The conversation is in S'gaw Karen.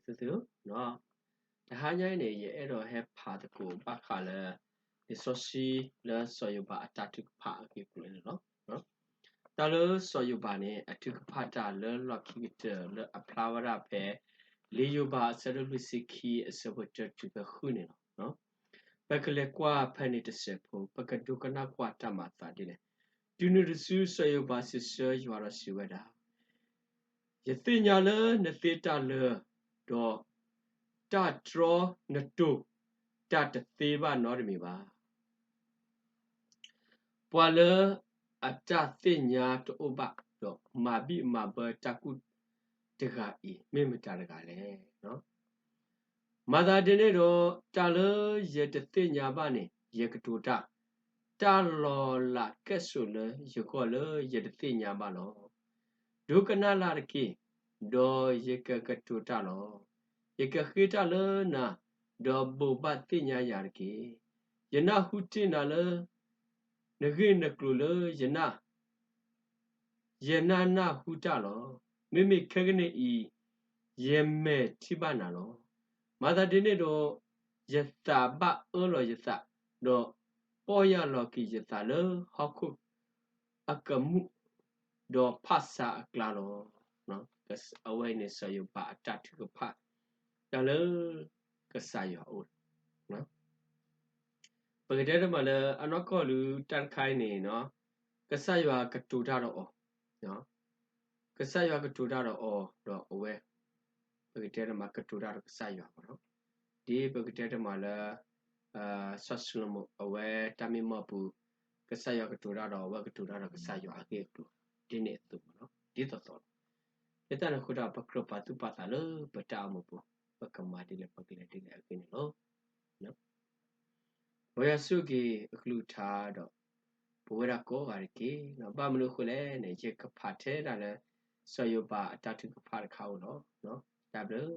သုသု တဟါညါအံၤန့ၣ် ယအဲၣ်ဒိးဟဲဖးသကိးဘၣ်ဃးလၢ လံာ်စီဆှံလၢစီၤယိၤဘးအတၢ်ထုကဖၣ်အဂ့ၢ်အကျိၤန့ၣ်လီၤ. တၢ်လၢစီၤယိၤဘးန့ၣ် အထုကဖၣ်တၢ်လၢလီၢ်ခံကတၢၢ်လၢအဖျါဝဲဒၣ်ဖဲ လံာ်ယိၤဘးအဆၢဒိၣ်လွံၢ်ဆံခံအဆၢဖိတၢတုၤဖဲဃုန့ၣ်လီၤ. ပကလဲၤကွၢ်ဖဲန့ၣ်တစဲးဖိ ပကဒိကနၣ်ကွၢ်တၢ်မၤအသးဒ်လဲၣ်. တုၤနုၤတစုစီၤယိၤဘးစံးဆၢယွၤဒီးစံးဝဲဒၣ်, ယသ့ၣ်ညါလၢနသ့တၢ်လၢ ဒီးတၢ်တြီနတိၤတၢ်တသ့ဘၣ်နီတမံၤဘၣ်. ပှၤလၢအတၢ်သ့ၣ်ညါတအိၣ်ဘၣ် ဒီးမၤဘံၣ်မၤဘၢတၢ်ကူၣ်တဂၤအံၤ မ့ၢ်မတၤတဂၤလဲၣ်. မၤသးဒ်န့ၣ်ဒီး တၢ်လၢယတသ့ၣ်ညါဘၣ်န့ၣ် ယကတိၤတၢ်, တၢ်လီၤလးကဲၣ်ဆိးလၢယဂီၢ်လၢယတသ့ၣ်ညါဘၣ်လီၤ. ဒိကနၣ်လၢ်တက့ၢ်, ဒီးယကကတိၤတၢ်လီၤ. ယကဃ့တၢ်လၢနၤ, ဒီးဘိးဘၣ်သ့ၣ်ညါယၤတက့ၢ်. ယနၢ်ဟူတ့ၢ်နၤလၢ နဂ့ၢ်နကျိၤလၢယနၢ် ယနၢ်နၢ်ဟူတၢ်လီၤ. မ့မ့ၢ်ခဲကနံၣ်အံၤ ယမဲာ်ထံၣ်ဘၣ်နၤလီၤ. မၤသးဒ်န့ၣ်ဒီး ယသးဘၣ်အၢလီၤယသး, ဒီးပီၢ်ယၢ်လီၤက့ၤယသးလၢဟီၣ်ခိၣ်အကမူၣ်, ဒီးဖၣ်ဆါအကျါလီၤ. အဝဲအံၤန့ၣ်စီၤယိၤဘးအတၢ်ထုကဖၣ် တၢ်လၢကစၢ်ယွၤအအိၣ် ပကတဲတမံၤလၢအနီၢ်ကီၢ်လၢတၢ်တခါအံၤန့ၣ်, ကစၢ်ယွၤကတိၤတၢ်ဒီးအီၤ, ကစၢ်ယွၤကတိၤတၢ်ဒီးအီၤဒီးအဝဲ, ပကတဲတမံၤကတိၤတၢ်ဒီးကစၢ်ယွၤမ့ၢ်နီၤ, ဒ်ပကတဲတမံၤလၢ စီၤၡလိၤမိၣ်အဝဲတၢ်မံမီၢ်ပူၤ, ကစၢ်ယွၤကတိၤတၢ်ဒီးအဝဲကတိၤတၢ်ဒီးကစၢ်ယွၤအဂ့ၢ်အကျိၤ, ဒ်န့ၣ်အသိးမ့ၢ်နီၤ, ဒ်သိးသိးလီၤ. လၢတၢ်န့ၣ်အဃိဒီး ပကြၢးပာ်သူၣ်ပာ်သးလၢပတၢ်အိၣ်မူပူၤ, ပကမၤဒ်လဲၣ်ပကလဲၤဒ်လဲၣ်အဂ့ၢ်န့ၣ်လီၤ. မ်ယွၤဆိၣ်ဂ့ၤအကလုၢ်ကထါဒီး ပဝဲဒၣ်ကိးဂၤတက့ၢ်. ဘၣ်မနုၤအဃိလဲၣ်န့ၣ် ယကဖးထဲဒၣ်လၢ စီၤယိၤဘးအတၢ်ထုကဖၣ်တခါဧိၤလီၤ. တၢ်ဘျုး